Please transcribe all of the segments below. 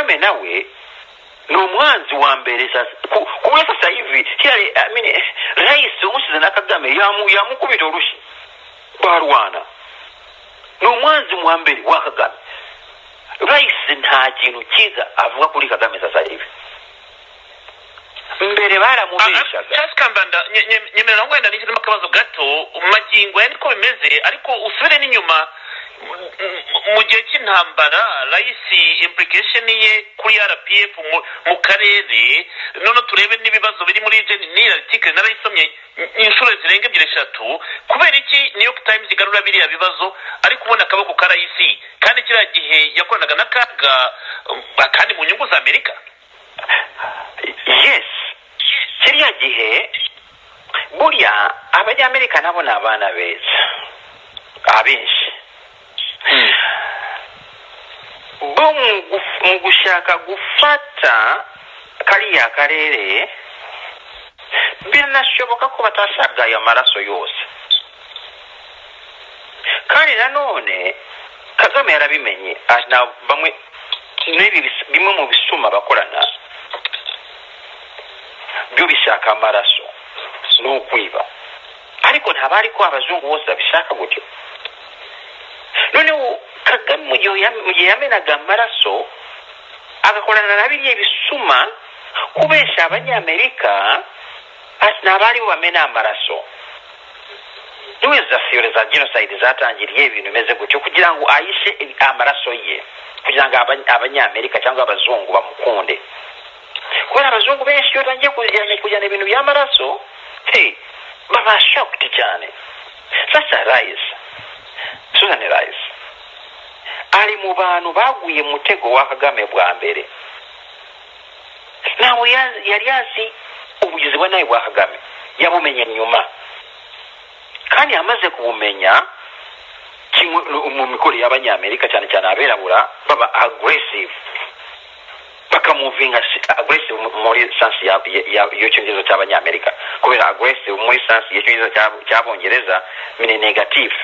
Kagame nawe ni umwanzi wa mbere sasa kuba sasa hivi Hillary, I mean, Rice umusize na Kagame yamukubita urushi, barwana. Ni umwanzi wa mbere wa Kagame. Rice nta kintu cyiza avuga kuri Kagame sasa hivi. Mbere baramubeshaga. Charles Kambanda, nyemerera wenda nishyiremo akabazo gato. Magingo aya niko bimeze, ariko usubire n'inyuma mu gihe cy'intambara, Rice implication ye kuri RPF mu karere, none turebe n'ibibazo biri muri ni article narayisomye inshuro zirenga ebyiri, eshatu. Kubera iki New York Times igarura biriya bibazo, ariko ubona akaboko ka Rice, kandi kiriya gihe yakoranaga n'Akaga, kandi mu nyungu za Amerika? Yes, kiriya gihe burya Abanyamerika nabo ni abana beza. Abenshi bo mu gushaka gufata kariya karere, biranashoboka ko batashaka ayo maraso yose. Kandi nanone Kagame yarabimenye. Na bamwe n'ibi bimwe mu bisuma bakorana byo bishaka amaraso n'ukwiba, ariko ntabwo ariko abazungu bose babishaka gutyo. Noneho Kagame mu gihe yamenaga amaraso, agakorana na biriya bisuma kubesha Abanyamerika ati ntabwo aribo bamena amaraso, niwe za theory za genocide zatangiriye. Ibintu bimeze gutyo kugira ngo ahishe amaraso ye, kugira ngo Abanyamerika cyangwa abazungu bamukunde, kubera abazungu benshi iyo batangiye kujyana ibintu by'amaraso, hey, baba shocked cyane. Sasa Rice, Susan Rice ari mu bantu baguye mu mutego wa Kagame bwa mbere. Ntabwo yari azi ubugizi bwa nabi bwa Kagame, yabumenye nyuma. Kandi amaze kubumenya, kimwe mu mikorere y'Abanyamerika, cyane cyane abirabura, baba aggressive, bakamuvinga aggressive muri sense y'icyongereza cy'Abanyamerika, kubera aggressive muri sense y'icyongereza cy'Abongereza ni negative,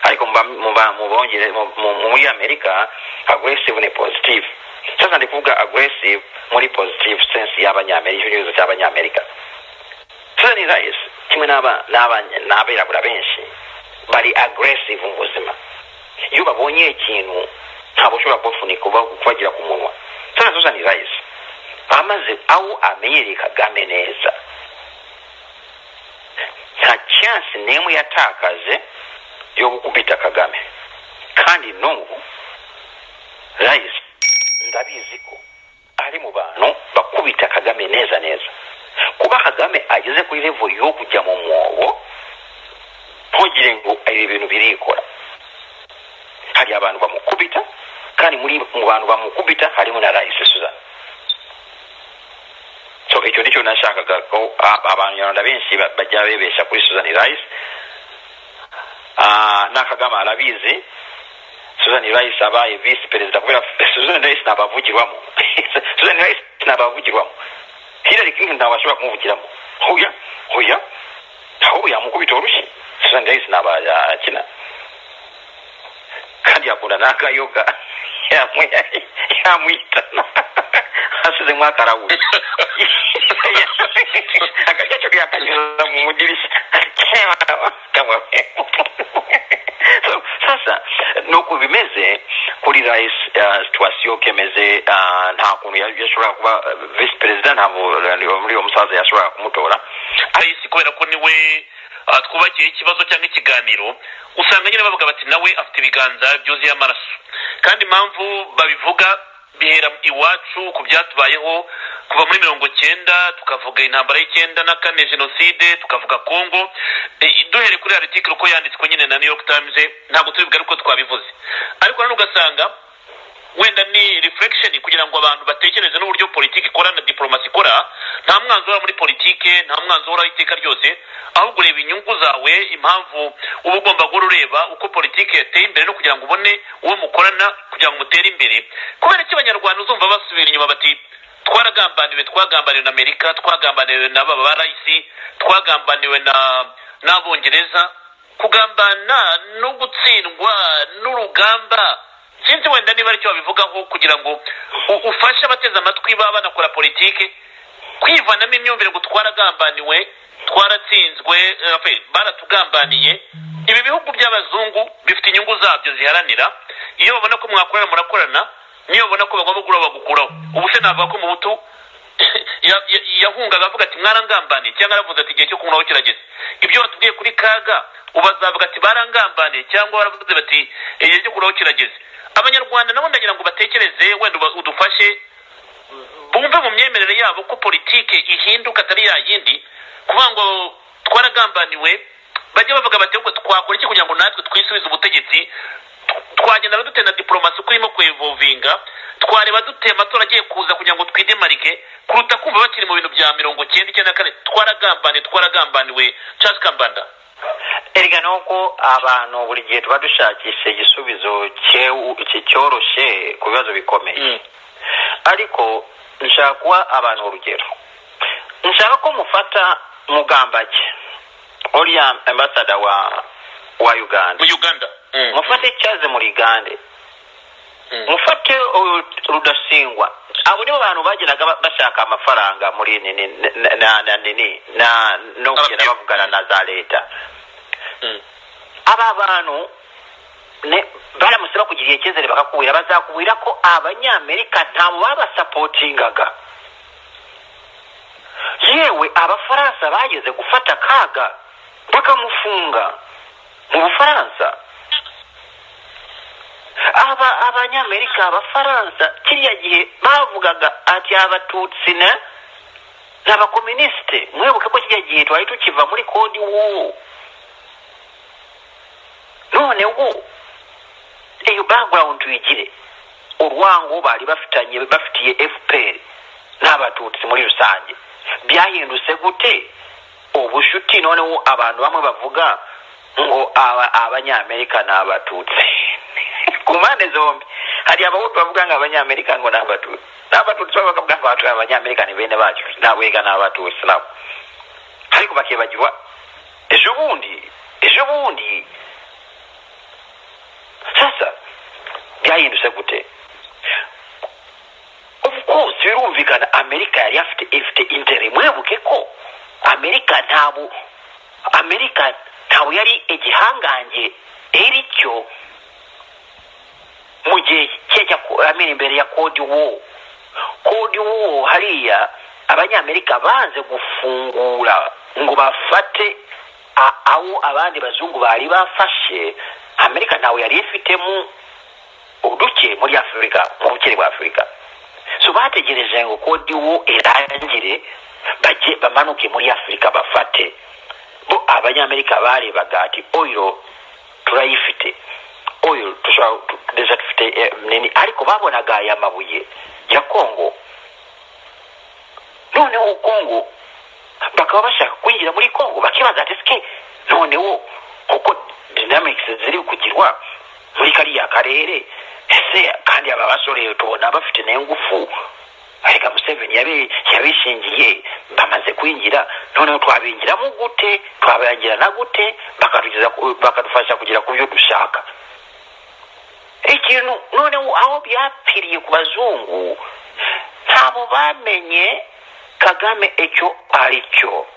ariko muri Amerika aggressive ni positive. Sasa ndi kuvuga aggressive muri positive sense y'Abanyamerika, icyongereza cy'Abanyamerika. Susan Rice kimwe n'abirabura benshi bari aggressive mu buzima. Iyo babonye ikintu, ntabwo ushobora kubafunika, kubagira ku munwa. Sasa Susan Rice amaze aho amenyereye Kagame neza, nta chance n'imwe yatakaje yo gukubita Kagame. Kandi n'ubu Rice ndabizi ko ari mu bantu bakubita Kagame neza neza. Kuba Kagame ageze kuri level yo kujya mu mwobo, ntugire ngo ibi bintu birikora. Hari abantu bamukubita, kandi muri mu bantu bamukubita harimo na Rice Susan. So icyo nicyo nashakaga ko Abanyarwanda benshi bajya bebesha kuri Susan Rice. Na Kagame arabizi. Susan Rice abaye visi perezida, kubera Susan Rice ntabavugirwamo, Susan Rice ntabavugirwamo, Hillary Clinton ntabwo ashobora kumuvugiramo. Hoya, hoya, ahubwo yamukubita urushyi. Susan Rice ntabwo akina, kandi yakunda n'akayoga, yamwitana asizemo akarahuri, akajya yakanyuza mu mudirishya. So sasa nuko bimeze kuri Rice. Situation kemeze, nta kuntu yashobora kuba vice president, ntabwo muri uwo musaza yashobora kumutora. Rice, kubera ko niwe twubakiye ikibazo cyangwa ikiganiro, usanga nyine bavuga bati nawe afite ibiganza byuzuye amaraso. Kandi impamvu babivuga bihera iwacu ku byatubayeho kuva muri 90, tukavuga intambara y'94, jenoside, tukavuga Kongo. Duhere kuri article uko yanditswe nyine na New York Times, ntabwo tubivuga ariko twabivuze. Ariko nanone ugasanga wenda ni reflection kugira ngo abantu batekereze n'uburyo politiki ikora na diplomasi ikora. Nta mwanzi uhora muri politike, nta mwanzi uhoraho iteka ryose, ahubwo ureba inyungu zawe. Impamvu uba ugomba guhora ureba uko politiki yateye imbere no kugira ngo ubone uwo mukorana kugira ngo mutere imbere. Kubera ko Abanyarwanda uzumva basubira inyuma bati twaragambaniwe, twagambaniwe na Amerika, twagambaniwe na baba ba Rice, twagambaniwe na n'Abongereza. Kugambana no gutsindwa n'urugamba. Sinzi wenda niba aricyo babivugaho kugira ngo ufashe abateze amatwi baba banakora politike kwivanamo imyumvire ngo twaragambaniwe, twaratsinzwe, enfin, baratugambaniye. Ibi bihugu by'abazungu bifite inyungu zabyo ziharanira. Iyo babona ko mwakorana, murakorana; niyo babona ko bagomba gukuraho, bagukuraho. Ubu se navuga ko Mobutu yahungaga avuga ati "Mwarangambaniye", cyangwa aravuze ati "Igihe cyo kunkuraho kirageze"? Ibyo batubwiye kuri Kaga, ubu bazavuga ati "Barangambaniye", cyangwa baravuze bati "Igihe cyo kuraho kirageze"? Abanyarwanda nabo ndagira ngo batekereze, wenda udufashe bumve mu myemerere yabo ko politike ihinduka, atari ya yindi kuvuga ngo "Twaragambaniwe". Bajye bavuga bati "Ahubwo twakora iki kugira ngo natwe twisubize ubutegetsi? Twagenda dute na diporomasi uko irimo kwevolvinga? Twareba dute amatora agiye kuza kugira ngo twidemarike?" Kuruta kumva bakiri mu bintu bya 94, "Twaragambaniwe, twaragambaniwe." Charles Kambanda. Erega nuko abantu buri gihe tuba dushakisha igisubizo cyoroshye ku bibazo bikomeye. Ariko nshaka kuha abantu urugero. Nshaka ko mufata Mugambage, uriya ambassador wa Uganda. Mu Uganda. Mufate Charles Murigande, mufate Rudasingwa. Abo nibo bantu bageraga bashaka amafaranga muri nini na nini na no kugenda RPF. bavugana na za leta. Aba bantu baramutse bakugiriye icyizere, bakakubwira, bazakubwira ko Abanyamerika ntabwo babasupportingaga. Yewe, Abafaransa bageze gufata Kaga bakamufunga mu Bufaransa. Aba Abanyamerika, Abafaransa, kiriya gihe bavugaga ati Abatutsi na ni abakominisite. Mwibuke ko kiriya gihe twari tukiva muri Cold War. Noneho iyo background tuyigire, urwango bari bafitanye, bafitiye FPR n'Abatutsi muri rusange, byahindutse gute ubushuti? Noneho abantu bamwe bavuga ngo Abanyamerika ni Abatutsi ku mpande zombi. Hari Abahutu bavuga ngo Abanyamerika ngo ni Abatutsi, n'Abatutsi babo bakavuga ngo Abanyamerika ni bene bacu, nabwega ni Abatutsi nabo. Ariko bakibagirwa ejo bundi, ejo bundi. Sasa byahindutse gute? Of course, birumvikana, Amerika yari afite, ifite intérêt. Mwibuke ko Amerika ntabwo yari igihangange eri cyo mu gihe cye, I mean, imbere ya Cold War. Cold War hariya, Abanyamerika banze gufungura ngo bafate aho abandi bazungu bari bafashe. Amerika ntawe yari ifitemo uduke muri Afurika, mu bukene bwa Afurika. So bategereje ngo Cold War irangire, bajye bamanuke muri Afurika bafate. Bo Abanyamerika barebaga ati "Oil turayifite, oil dushobora déjà dufite nini." Ariko babonaga aya mabuye ya Kongo. Noneho Kongo bakaba bashaka kwinjira muri Kongo, bakibaza ati "Sike noneho kuko dynamics ziri kugirwa muri kariya karere, ese kandi aba basore tubona bafite n'ingufu, ariko Museveni yabishingiye, bamaze kwinjira, noneho twabinjiramo gute? Twabangirana gute bakadufasha kugera ku byo dushaka?" Ikintu noneho aho byapfiriye ku bazungu, ntabwo bamenye Kagame icyo ari cyo.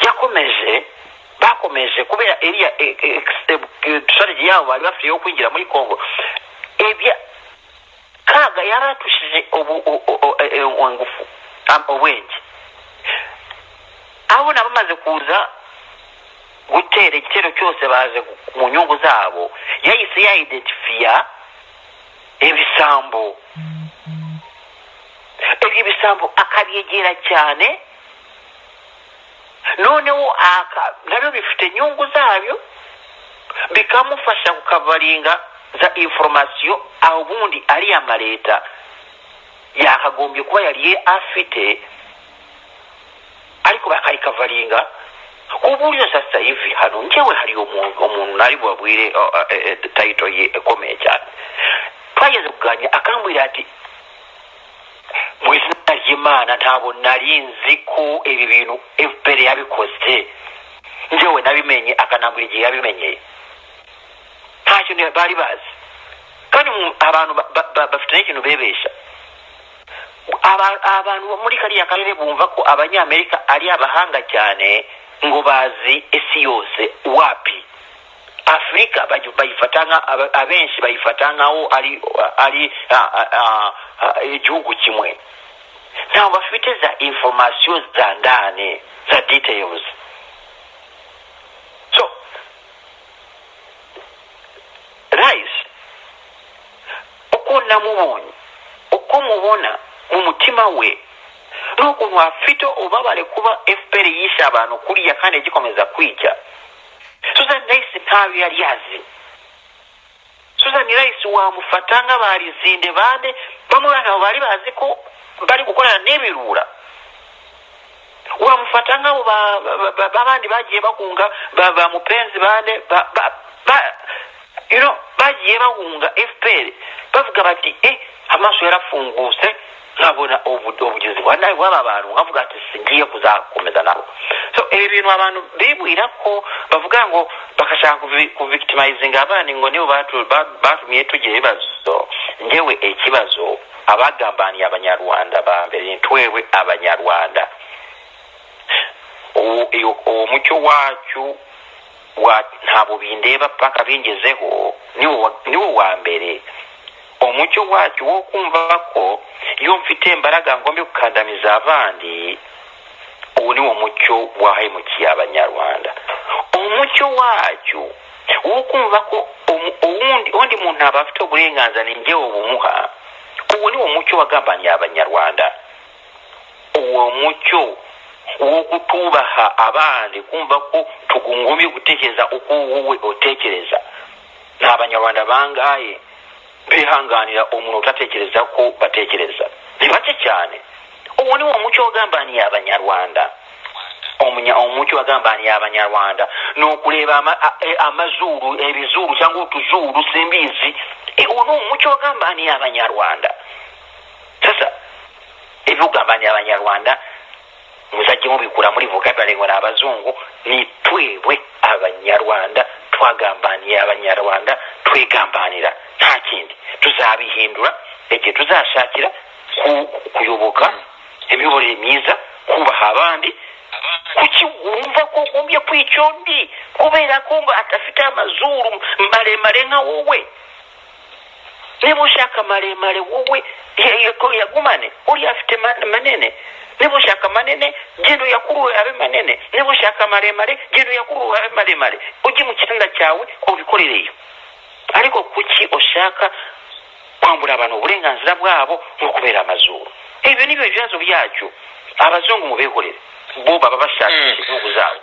Yakomeje, bakomeje kubera iriya strategy yabo bari bafite yo kwinjira muri Congo. Ebya Kaga yaratushije ubu ingufu, ubwenge. Abona bamaze kuza gutera igitero cyose, baje mu nyungu zabo. Yahise yaidentifiya ibisambo, ibyo bisambo akabyegera cyane. Noneho nabyo bifite inyungu zabyo, bikamufasha kucoveringa za information aho ubundi ariya maleta yakagombye kuba yari afite, ariko bakayicoveringa ku buryo sasa hivi hano njyewe hari umuntu nari bubabwire title ye ikomeye cyane, twageze kuganira, akambwira ati "Mu izina ry'Imana, ntabwo nari nzi ko ibi bintu FPR yabikoze. Njyewe nabimenye." Akanambwira igihe yabimenyeye. Nta kintu bari bazi. Abantu bafite n'ikintu bebesha. Abantu bo muri kariya karere bumva ko Abanyamerika ari abahanga cyane, ngo bazi isi yose. Wapi! Afurika bayifata nka abenshi bayifata nkaho ari igihugu kimwe. Ntabwo bafite za information za ndani, za details. So Rice, uko namubonye, uko mubona mu mutima we, n'ukuntu afite ububabare kuba FPR yishe abantu kuriya kandi igikomeza kwica. Susan Rice ntayo yari azi. Susan Rice wamufata nk'abarizinde bande, bamwe ntabwo bari bazi ko bari gukorana n'ibirura. Wamufata nk'abo babandi bagiye bahunga, ba Mupenzi bande bagiye bahunga FPR, bavuga bati: "Amaso yarafungutse, nkabona ubugizi bwa nabi bw'aba bantu," nkavuga ati: "Singiye kuzakomeza nabo." So ibi bintu abantu bibwira ko bavuga ngo bagashaka kuvictimizinga abandi, ngo nibo batumye tugira ibibazo. Ngewe ikibazo, abagambaniye Abanyarwanda ba mbere ni twebwe Abanyarwanda. Uwo mucyo wacu wa "ntabwo bindeba paka bingezeho" niwo wa mbere. Umucyo wacu wo kumva ko iyo mfite imbaraga ngomba gukandamiza abandi, uwo ni wo mucyo wahemukiye Abanyarwanda. Umucyo wacu wo kumva ko uwundi muntu aba afite uburenganzira, ni njyewe bumuha, uwo ni wo mucyo wagambaniye Abanyarwanda. Uwo mucyo wo kutubaha abandi, kumva ko tugungumiye gutekereza uko wowe utekereza. Ni Abanyarwanda bangahe bihanganira umuntu utatekereza ko batekereza? Ni bake cyane. Uwo ni wo mucyo wagambaniye Abanyarwanda. Umucyo wagambaniye Abanyarwanda ni ukureba amazuru, ebizuru cyangwa utuzuru, simbizi. Uwo ni umucyo wagambaniye Abanyarwanda. Sasa ibyo ugambaniye Abanyarwanda muzajye mubikura muri vocabulary ngo ni abazungu. Ni twebwe Abanyarwanda twagambaniye Abanyarwanda, twegambanira, nta kindi. Tuzabihindura igihe tuzashakira kuyoboka imiyoborere myiza, kubaha abandi. Kuki wumva ko ugombye kwica undi kubera ko ngo adafite amazuru maremare nka wowe? Niba ushaka maremare wowe yagumane, uriya afite manene. Niba ushaka manene, genda uyakurure abe manene. Niba ushaka maremare, genda uyakurure abe maremare, ujye mu gitanda cyawe ubikorereyo. Ariko kuki ushaka kwambura abantu uburenganzira bwabo nko kubera amazuru? Ibyo ni byo bibazo byacu. Abazungu mubihorere, bo baba bashakisha inyungu zabo.